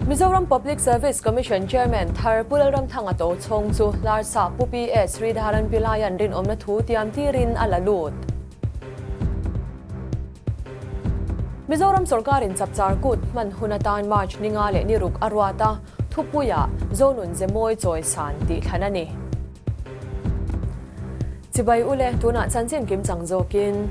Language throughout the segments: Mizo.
Mizoram Public Service Commission Chairman thar Pu Lalramthanga Tochhawng chu Larsa Pu PS Sridharan Pillai-a'n rinawmna thu tiam tirin a la lut. Mizoram sorkarin chapchar kut hman hun atan March ni nga leh ni ruk a ruat a, thupuiah Zonun Zemawi chawisan tih thlan a ni. Chibai ule, tunah chanchin kim chang zawkin.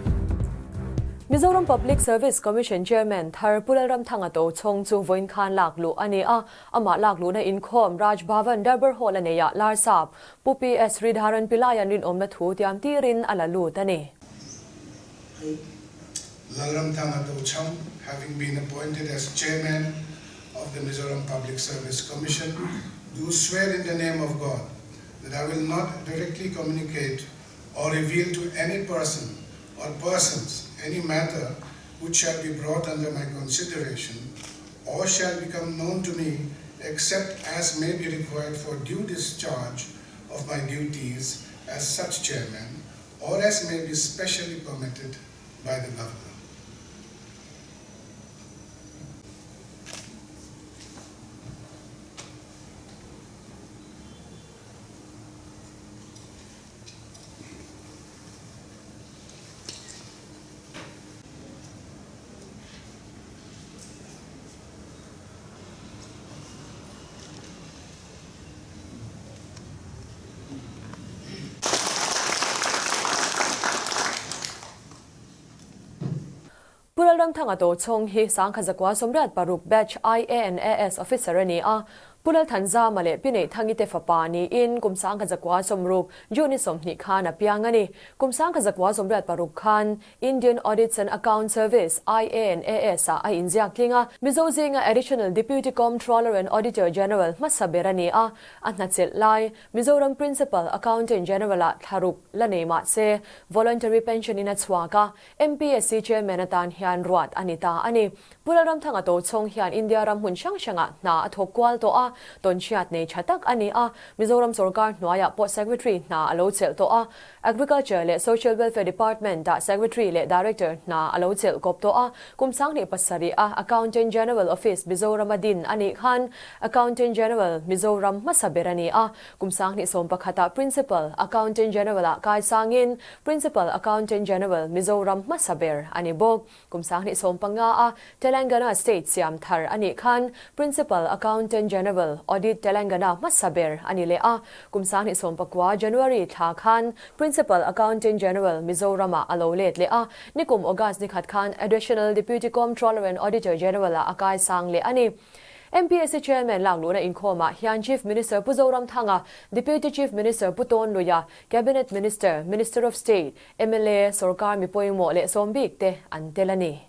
Mizoram Public Service Commission Chairman thar Pu Lalramthanga Tochhawng chu vawiin khan lak luh a ni a, amah lak luhna inkhawm Raj Bhavan Darbar Hall a neiah Larsap Pu PS Sridharan Pillai-a'n rinawmna thu tiam tirin a la lut a ni. Lalramthanga Tochhawng having been appointed as Chairman of the Mizoram Public Service Commission do swear in the name of God that I will not directly communicate or reveal to any person or persons any matter which shall be brought under my consideration or shall become known to me except as may be required for due discharge of my duties as such chairman or as may be specially permitted by the governor. Pu Lalramthanga Tochhawng hi 1986 batch IANAS officer a ni a, Pu Lalthanzama leh Pi Neihthangite fapa niin kum 1960 June 20 khan a piang a ni. Kum 1986 khan Indian Audits and Account Service, IANAS, ah a inziak tling a, Mizo zinga Additional Deputy Comptroller and Auditor General hmasa ber a ni a, a hnachelh lai Mizoram Principal Accountant General-ah thlaruk la nei mah se Voluntary Pension in a chhuak a, MPSC Chairman atan hian ruat a ni ta a ni. Pu Lalramthanga Tochhawng hian India ram hmun hrang hrangah hna a thawk kual tawh a, tawnchhiat nei tha tak a ni a, Mizoram sorkar hnuaiah pawh Secretary hna a lo chelh tawh a, Agriculture leh Social Welfare Department-ah Secretary leh Director hna a lo chelh kawp tawh a, kum 2007 a Accountant General Office Mizorama din a nih khan Accountant General Mizoram hmasa ber a ni a, kum 2011 ah Principal Accountant General-ah kai sangin Principal Accountant General Mizoram hmasa ber a ni bawk. Kum 2015 a Telangana State siam thar a nih khan Principal Accountant General, Audit Telangana hmasa ber a ni leh a. Kum 2019 January thla khan Principal Accountant General Mizoramah a lo let leh a. Nikum August nikhat khan Additional Deputy Comptroller and Auditor General-ah a kai sang leh a ni. MPSC Chairman lakluhna inkhawmah hian Chief Minister Pu Zoramthanga, Deputy Chief Minister Pu Tawnluia, Cabinet Minister, Minister of State, Mla sorkar mi pawimawh leh sawm bik te an tel a ni.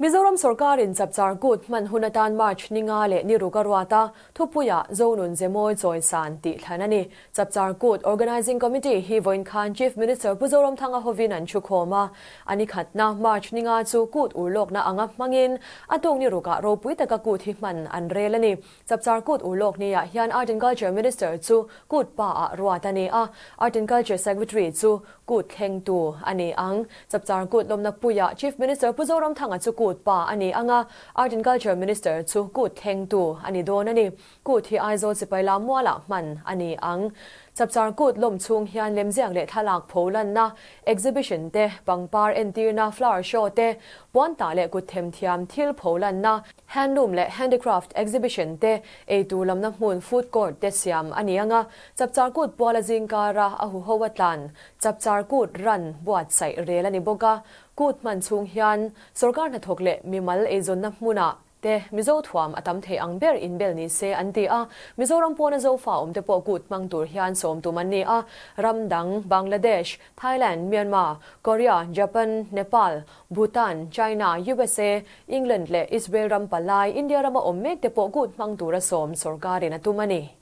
Mizoram sorkarin chapchar kut hman hun atan March ni nga leh ni ruk a ruat a, thupuiah Zonun Zemawi chawisan tih thlan a ni. Chapchar kut Organising Committee hi vawiin khan Chief Minister Pu Zoramthanga hovin an thukhawm a, a ni khatna March ni nga chu kut urlawkna anga hmangin a tuk ni rukah ropui taka kut hi hman an rel a ni. Chapchar kut urlawk niah hian Art and Culture Minister chu kut pa ah ruat a ni a, Art and Culture Secretary chu kut thlengtu a ni ang. Chapchar kut lawmna puiah Chief Minister Pu Zoramthanga chu kut pa a ni ang a, Art and Culture Minister chu kut thlengtu a ni dawn a ni. Kut hi Aizawl sipai lam mualah hman a ni ang. Chapchar kut lawm chhung hian lemziak leh thlalak pho lanna, exhibition te, pangpar entirna, flower show te, puantah leh kut themthiam thil pho lanna, Handloom leh Handicraft Exhibition te, eitur lamna hmun food court te siam a ni ang a, Chapchar Kut puala zingkara a huho a tlan Chapchar Kut ran buatsaih rel a ni bawk a, Kut hman chhung hian sawrkar hnathawk leh mimal eizawnna hmunah te Mizo thuam a tam thei ang ber inbel ni se an ti a, Mizoram pawna Zofa awmte pawh Kut hmang tur hian sawm tum an ni a, ram dang Bangladesh, Thailand, Myanmar, Korea, Japan, Nepal, Bhutan, China, usa, England leh Israel ram palai India rama awm mek te pawh kut hmang tura sawm sorkarin a tum a ni.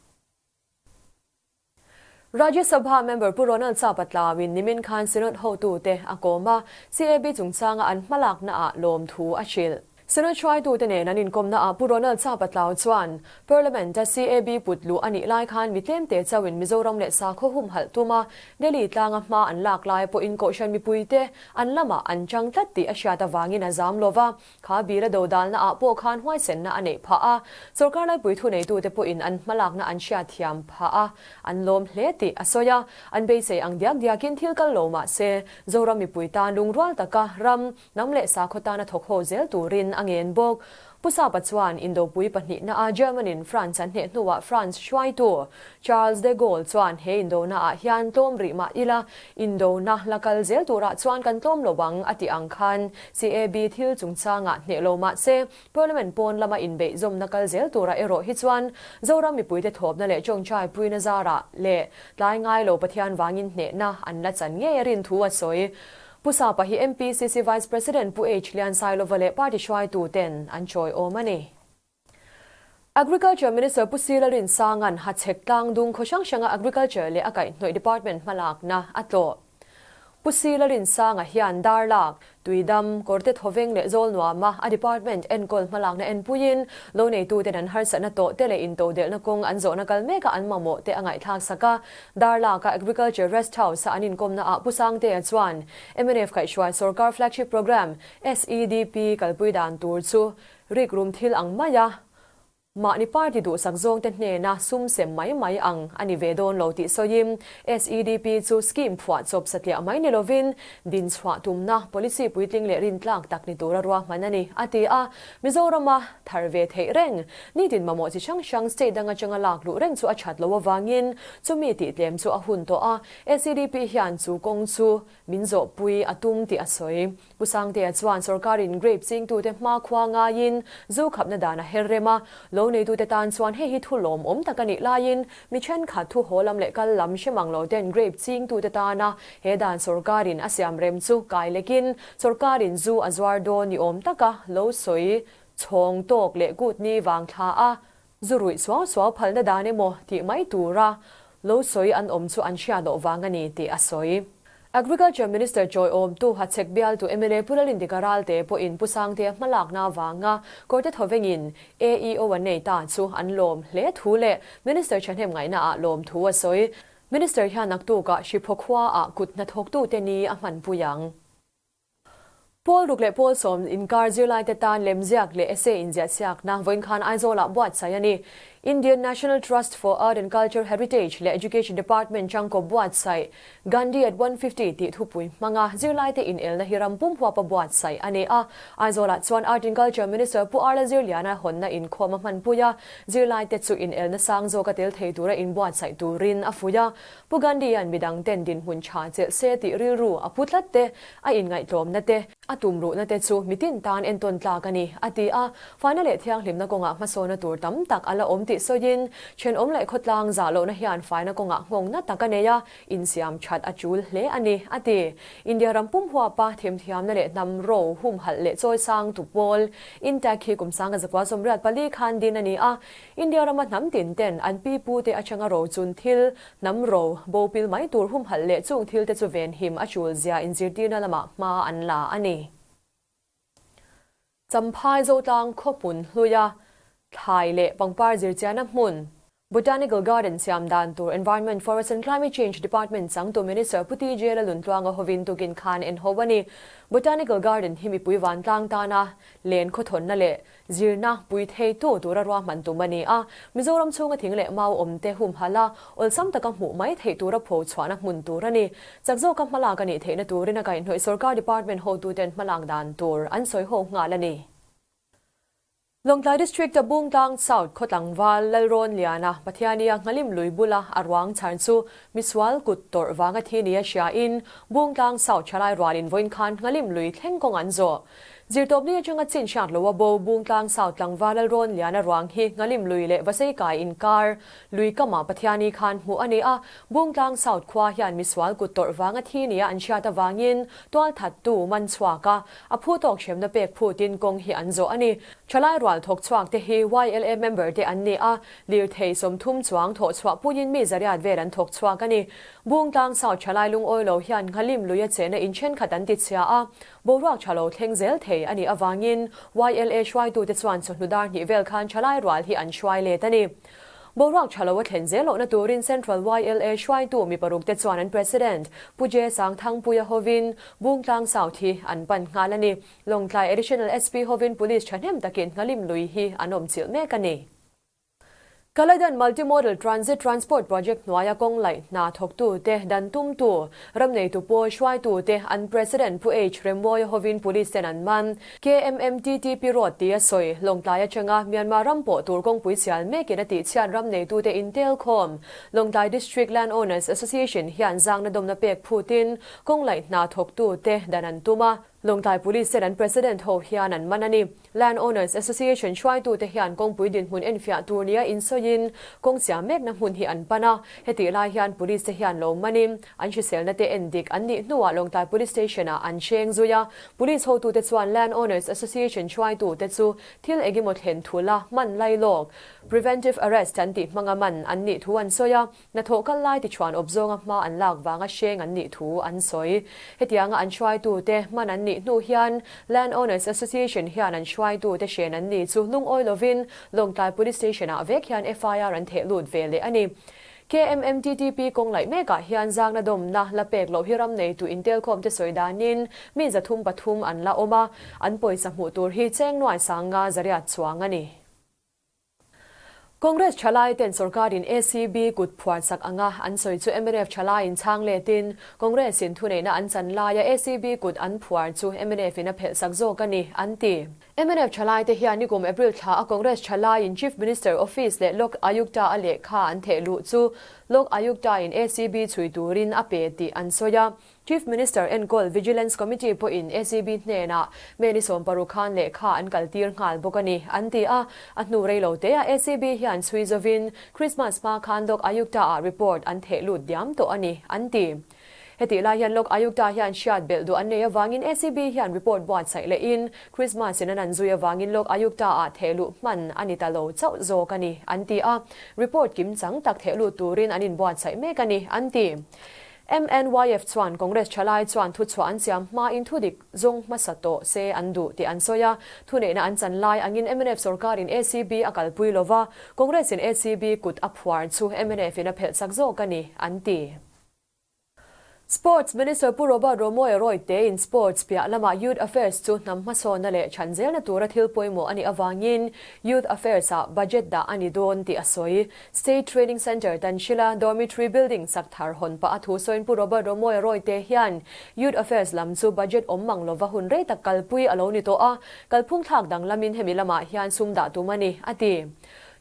Rajya Sabha member Pu Ronald Sapatlawin nimin khan Synod hotute a kawm a, CAB chungchanga an hmalaknaah lawmthu a hrilh. Senate hruaitute nen an inkawmna ah Pu Ronald Chapatlau chuan Parliament a CAB put luh a nih lai khan mi tlemte chauhin Mizoram leh sakhaw humhalh tuma Delhi tlanga hma an lak lai pawhin Kohhran mipuite an lamah an chang tlat tih a hriat avangin a zam lova. Kha bil a dodalna ah pawh khan huaisenna a neih phah a, sawrkar laipui thuneitute pawhin an hmalakna an hriatthiam phah a, an lawm hle tih a sawi a. An beisei ang diak diakin thil kal lo mah se, Zoram mipui tan lungrual taka ram, hnam leh sakhaw tana thawk haw zel turin a ngen bawk. Pu Sapa chuan Indopui pahnihna a German-in France an hneh hnuah France hruaitu Charles de Gaulle chuan he indona ah hian tlawm rih mah ila indona la kal zel turah chuan kan tlawm lo ang a tih ang khan CAB thil chungchangah hneh lo mah se Parliament pawn lama inbeih zawmna kal zel turah erawh hi chuan Zoram mipuite thawpna leh tawngtai puina zarah leh tlai ngai lo Pathian vangin hnehna an la chan ngei a rin thu a sawi. Pu Sapa hi MPCC Vice President Pu H Liansailova leh party hruaitu ten an chawi awm a ni. Agriculture Minister Pu Sila Rinsanga'n Hachhek tlangdung khaw hrang hranga Agriculture leh a kaihhnawih Department hmalakna a tlawh. Pu Sila Rinsanga hian Darlak, Tuidam, Kawrte Thawveng leh Zawlnuama a department enkawl hmalakna enpuiin loneituten an harsatna tawh te leh intodelhna kawng an zawhna kal meka an mamawh te a ngaihthlak sak a. Darlaka Agriculture Rest House-a an inkawmna ah Pu Sangtea chuan mnf kaihhruai sawrkar flagship programme SEDP kalpui dan tur chu rikrum thil ang maia Mahni party duhsak zawngte hnena sum sem mai mai ang a ni ve dawn lo tih sawiin SEDP chu scheme phuah chawp satliah mai ni lovin din chhuah tumna policy puitling leh rintlak tak ni tura ruahman a ni, a ti a. Mizorama thar ve theih reng, nitin mamawh chi hrang hrang state dang atanga lak luh reng chu a that loh avangin chumi tihtlem chu a hun tawh a, SEDP hian chu kawng chu min zawhpui a tum tih a sawi. Pu Sangtea chuan sorkarin grape chingtute hmakhua ngaiin zu khapna dan a her rem a, lo neitute tan chuan hei hi thu lawmawm tak a nih laiin mi thenkhat thu haw lam leh kal lam hre mang lo ten grape chingtute tana he dan sorkarin a siam rem chu kai lekin sorkarin zu a zuar dawn ni awm taka lo sawi chhawng tawk leh kut ni vang thla a zu ruih suau suau phalna dan emaw tih mai tura lo sawi an awm chu an hriat loh vang a ni tih a sawi. Agriculture Minister chawiawmtu Hachhek bialtu mla Pu Lalindika Ralte pawhin Pu Sangtea hmalakna avanga Kawrte Thawvengin AEO an nei ta chu an lawm hle thu leh Minister thahnem ngaihnaah lawm thu a sawi. Minister hian naktukah Hriphaw khuaah kut hnathawktute ni a hmanpui ang. Pawl ruk leh pawl sawm inkar zirlaite tan lemziak leh essay inziahsiakna vawiinkhan Aizawlah buatsaih a ni. Indian National Trust for Art and Culture Heritage leh Education Department changkaw buatsaih Gandhi at 150 tih thupui hmanga zirlaite inelna hi ram pum huapa buatsaih a ni a. Aizawlah chuan Art and Culture Minister Pu Arla Zirliana hawnna inkhawm a hmanpui a, zirlaite chu inelna sang zawka tel thei tura inbuatsaih turin a fuih a. Pu Gandhi-a'n midang ten dinhmun tha chelh se tih rilru a pu tlat te, a inngaihtlawmna te, a tumruhna te chu mitin tan entawn tlak a ni, a ti a. Faina leh thianghlimna kawngah hmasawna tur tam tak a la awm tih sawiin, thenawm leh khawtlang zah lohna hian faina kawngah nghawngna tak a nei a, insiam that a tul hle a ni, a ti. India ram pum huapa themthiamna leh hnam ro humhalh leh chawisang tu pawl, INTACH hi kum 1984 khan din a ni a, India rama hnam tin ten an pi pu te atanga ro chun thil, hnam ro, bo pil mai tur humhalh leh chung thil te chu venhim a tul zia inzirtirna lamah hma an la a ni. Champhai Zotlang khawhmun hluia thlai leh pangpar zirchiahna hmun, Botanical Garden siam dan tur Environment, Forest and Climate Change Department changtu Minister Pu TJ Laluntluanga hovin tukin khan en ho a ni. Botanical Garden hi mipui vantlang tana len khawthawnna leh Zirna pui theitu tura ruahman tum a ni a, Mizoram chhunga thing leh mau awmte humhalh a, awlsam taka hmuh mai theih tura pho chhuahna hmun tur a ni. Chak zawka hmalak a nih theihna turin a kaihhnawih sorkar department hotuten hmalak dan tur an sawi ho nghal a ni. Lawngtlai District-a Bungtlang South khaw tlangval Lalrawnliana Pathiania Nghalim lui bula a ruang chhan chu misual kut tawrh vanga thi nia hriain Bungtlang South thalai rualin vawiin khan Nghalim lui thleng kawng an zawh. Zirtawpni atanga chin hriat lo a bo Bungtlang South tlangval Lalrawnliana ruang hi Nghalim lui leh Vaseikai inkar lui kamah Pathiani khan hmuh a ni a, Bungtlang South khua hian misual kut tawrh vanga thi nia an hriat avangin tualthattu man chhuak a, a phu tawk hremna pek phutin kawng hi an zawh a ni. Thalai rual thawk chhuak te hi YLA member te an ni a, lirthei 30 chuang thawh chhuah puiin mi zariat vel an thawk chhuak a ni. Bungtlang South thalai lungawi lo hian Nghalim lui a chehna in thenkhat an ti chhia a. Boruak tha lo thleng zel thei a nih avangin YLA hruaitute chuan chawhnu dar hnih vel khan thalai rual hi an hruai let a ni. Boruak tha lo a thlen zel lohna turin Central YLA hruaitu mi paruk te chuan an President Pu J Sangthangpuia hovin Bungtlang South hi an pan nghal a ni. Lawngtlai Additional SP hovin Police thahnem takin Nghalim lui hi an awm chilh mek a ni. Kaladan Multimodal Transit Transport Project hnuaia kawng laih hna thawktute dan tumtu, ram neitu pawl hruaitute an President Pu H Remawia hovin Police ten an man. KMMTTP Road tia sawi Lawngtlai atanga Myanmar ram pawh tur kawngpui sial mekin a tihchhiat ram neitute intel khawm Lawngtlai District Land Owners Association hian zangna dawmna pek phutin kawng laih hna thawktute dan an tum a. Lawngtlai Police ten an President ho hian an man a ni. Land Owners Association hruaitute hian kawngpui dinhmun enfiah tur nia insawiin kawng siam mekna hmun hi an pan a. Hetih lai hian Police te hian lo manin an hriselna te en dik an nih hnuah Lawngtlai Police Station ah an hreng zui a. Police hotute chuan Land Owners Association hruaitute chu thil engemaw thlen thula hman lailawk, preventive arrest an tih hmanga man an nih thu an sawi a. Hnathawh kal lai tichuan awp zawnga hma an lak vanga hreng an nih thu an sawi. Hetianga an hruaitute hman an nih hnu hian Land Owners Association hian an hruaitute hren an nih chu lungawi lovin Lawngtlai Police Station-ah vek hian FIR an theh lut ve leh a ni. KMMTTP kawng laih mekah hian zangna dawmna la pek loh hi ram neitu intelkhawmte sawi danin mi 303 an la awm a, an pawisa hmuh tur hi cheng nuai sanga zariat chuang a ni. Congress thalai ten sorkarin ACB kut phuar sak anga an sawi chu mnf thalaiin chhang letin Congress in thuneihna an chan laia ACB kut an phuar chu mnf in a phelh sak zawk a ni, an ti. Mnf thalai te hian nikum April thla a Congress thalaiin Chief Minister Office leh Lok Ayukta a lehkha an theh luh chu Lok Ayukta in ACB chhui turin a pe tih an sawi a. Chief Minister enkawl Vigilance Committee pawhin ACB hnenah May ni 16 khan lehkha an kaltir nghal bawk a ni, an ti a. A hnu rei lo teah ACB hian chhui zovin Christmas hma khan Lok Ayukta-ah report an theh lut diam tawh a ni, an ti. Hetih lai hian Lok Ayukta hian hriat belh duh an nei avangin ACB hian report buatsaih lehin Christmas in an an zui avangin Lok Ayukta-ah theh luh hman a ni ta lo chauh zawk a ni, an ti a. Report kimchang tak theh lut turin an inbuatsaih mek a ni, an ti. MNYF chuan Congress thalai chuan thuchhuah an siam hmain thudik zawng hmasa tawh se an duh tih an sawi a. Thuneihna an chan lai angin mnf sorkarin ACB a kalpui lova, Congress in ACB kut a phuar chu mnf in a phelh chak zawk a ni, an ti. Sports Minister Pu Robert Romawia Royte in Sports piah lamah Youth Affairs chu hnam hmasawnna leh chhan zelna tura thil pawimawh a nih avangin Youth Affairs ah budget dah a ni dawn tih a sawi. State Training Centre Tanhrila Dormitory Building sak thar hawn pah a thu sawiin Pu Robert Romawia Royte hian Youth Affairs lam chu budget awm mang lova hun rei tak kalpui a lo ni tawh a, kalphung thlak danglamin hemi lamah hian sum dah tum a ni, a ti.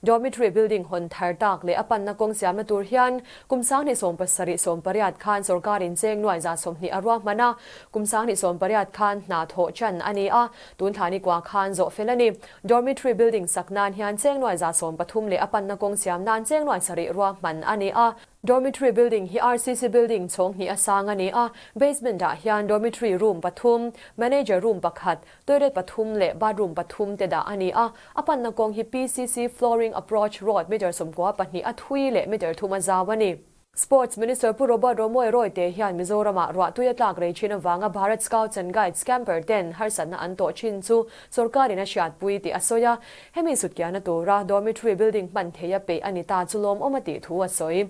Dormitory Building hawn thar tak leh a panna kawng siamna tur hian kum 2017 18 khan sorkarin cheng nuai 120 a ruahman a, kum 2018 khan hna thawh chan a ni a, tun thla ni kua khan zawh fel a ni. Dormitory building sak nan hian cheng nuai 130 leh a panna kawng siam nan cheng nuai 7 ruahman a ni a. Dormitory building hi RCC building chhawng hnih a sang a ni a. Basement ah hian dormitory room pathum, manager room pakhat, toilet pathum leh bathroom pathum te dah a ni a. A panna kawng hi PCC flooring approach road meter 92 a thui leh meter 3 a zau a ni. Sports Minister Pu Robert Romawia Royte hian Mizoramah ruah tui a tlak rei thin avanga Bharat Scouts and Guides camper ten harsatna an tawh thin chu sorkarin a hriatpui tih a sawi a. Hemi sutkiahna tura dormitory building hman thei a peih a ni ta chu lawmawm a tih thu a sawi.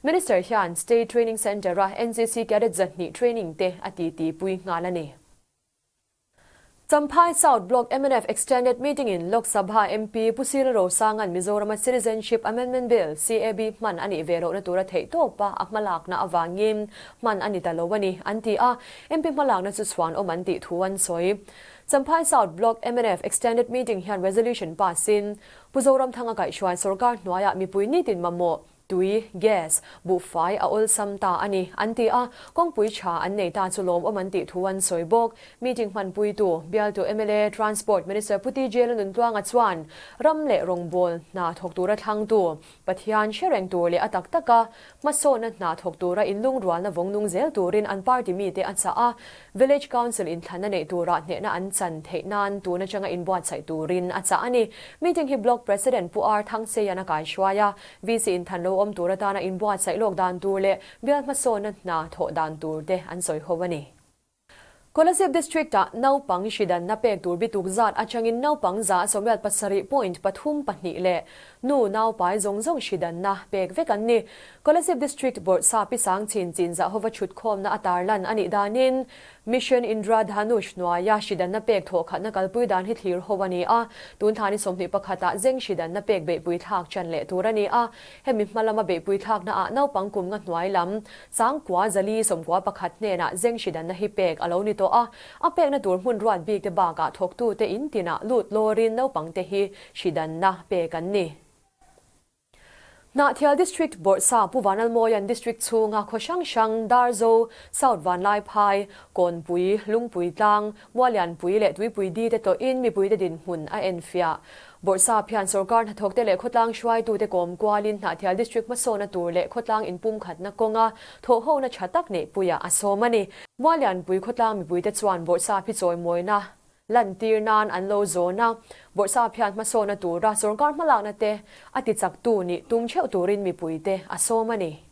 Minister hian State Training Centre-a NCC Cadet 200 training te a titi pui nghal a ni. Champhai South Block mnf Extended Meeting in Lok Sabha MP Pu Sila Rosangan Mizoram-a Citizenship Amendment Bill, CAB, hman a nih ve lohna tura theih tawpa a hmalakna avangin hman a ni ta lo a ni, an ti a. MP hmalakna chu chhuan awm an tih thu an sawi. Champhai South Block mnf Extended Meeting hian resolution pass in Pu Zoramthanga kaihhruai sorkar hnuaiah mipui nitin mamawh tui, gas, buhfai a awlsam ta a ni, an ti a. Kawngpui tha an nei ta chu lawmawm an tih thu an sawi bawk. Meeting hmanpuitu, bialtu mla Transport Minister Pu TJ Lalnuntluanga chuan ram leh rawngbâwl hna thawk tura thlangtu, Pathian hre reng tur leh a tak taka hmasawnna hna thawk tura inlungrualna vawng nung zel turin an party mite a chah a. Village Council inthlanna neih turah hnehna an chan theih nan tun atanga inbuatsaih turin a chah a ni. Meeting hi Block President Pu R Thangseia a kaihruai a, VC inthan lo awm tur atana inbuatsaih lawk dan tur leh bial hmasawnna hna thawh dan tur te an sawi ho a ni. Kolasib District-ah naupang hridanna pek tur bituk zat atangin naupang 87 point pathum pahnih leh nu naupai zawng zawng hridanna pek vek an ni. Kolasib District Bawrhsap i sang chin chin zah hova chhutkhawmna a tarlan a nih danin Mission Indradhanush hnuaia hridanna pek thawhkhatna kalpui dan hi thlir ho a ni a, tun thla ni 21 ah zeng hridanna pek beihpui thlak chan leh tur a ni a, hemi hma lama beihpui thlakna ah naupang kum nga hnuai lam 9,091 hnenah zeng hridanna hi pek a lo ni tawh a, a pekna tur hmun ruat bik te bakah thawktute in tinah lut lawrin naupang te hi hridanna pek an ni. Hnahthial District Bawrhsa Pu Vanlalmawia'n District chhunga khaw hrang hrang Darzo, South Vanlaiphai, Kawnpui, Lungpui Tlang, Mualianpui leh Tuipui Di te tlawhin mipuite dinhmun a enfiah. Bawrhsap hian sorkar hnathawkte leh khawtlang hruaitute kawm kualin Hnahthial District hmasawna tur leh khawtlang inpumkhatna kawnga thawhhona tha tak neihpuiah a sawm a ni. Mualianpui khawtlang mipuite chuan Bawrhsap hi chawimawina lantir nan an lo zawn a, Bawrhsap hian hmasawna tura sorkar hmalakna te a tichaktu nih tum theuh turin mipuite a sawm a ni.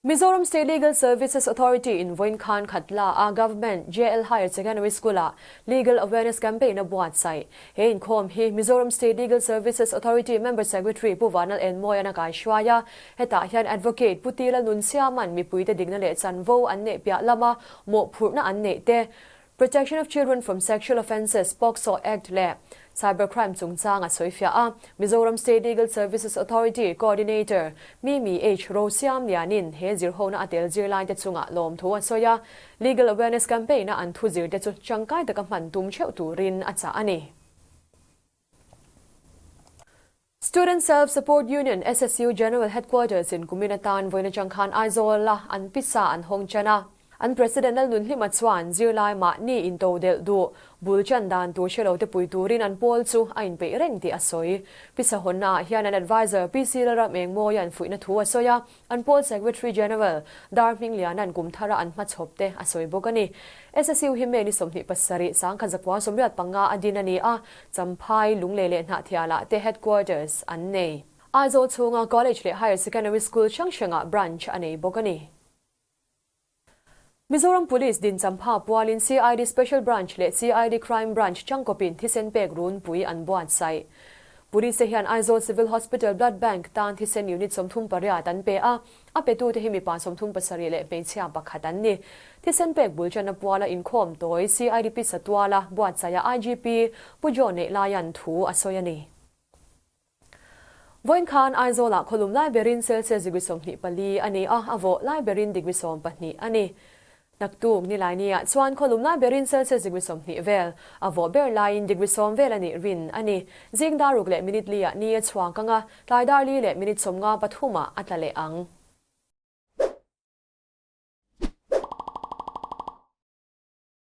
Mizoram State Legal Services Authority in vawiin khan Khatla a Government JL Higher Secondary School ah Legal Awareness Campaign a buatsaih. He inkhawm hi Mizoram State Legal Services Authority Member Secretary Pu Vanal Enmawian a kaihruai a, hetah hian Advocate Pu Tila Nunsiaman mipuite dikna leh chanvo an neih piah lama mawhphurhna an neih te, Protection of Children from Sexual Offences, POCSO, Act leh Cybercrime chungchang a sawifiah a, Mizoram State Legal Services Authority Coordinator Mimi H. Rosiam lianin he zirhona a tel zirlaite chungah lawmthu a sawi a, Legal Awareness Campaign-a an thu zirte chu tangkai taka hman tum theuh turin a chah a ni. Student Self Support Union, SSU, General Headquarters in kumin atan vawiin atang khan Aizawl a an pisa an hawng chan a. An President Lalnunhlima chuan zirlai mahni into delh duh bul chan dan tur hre lo te pui turin an pawl chu a inpeih reng tih a sawi. Pisa hawnna ah hian an advisor PC Lalram Engmawia an fuihna thu a sawi a, An pawl Secretary General Dar Hmingliana'n kum thara an hmachhawp te a sawi bawk a ni. SSU hi May ni 27, 1985 a din a ni a, Champhai, Lunglei leh Hnahthialah te headquarters an nei. Aizawl chhunga College leh Higher Secondary School hrang hrangah branch a nei bawk a ni. Mizoram Police din Champha pualin CID Special Branch leh CID Crime Branch changkawpin thisen pek runpui an buatsaih. Police te hian Aizawl Civil Hospital Blood Bank tan thisen unit 38 an pe a, a petute hi mipa 37 leh hmeichhia pakhat an ni. Thisen pek bul chana puala inkhawm tawi CID Pi Satuala buatsaiha IGP Pu John Neihlaia'n thu a sawi a ni. Vawiin khan Aizawlah khawlum lai berin Celsius degree 24 a ni a, a vawh lai berin degree 12 a ni. Naktuk Nilainiah chuan khawlum lai berin Celsius degree 20 vel, a vawh ber laiin degree 10 vel a nih rin a ni. Zing dar ruk leh minute liah ni a chhuak ang a, tlai dar li leh minute 53 ah a tla leh ang.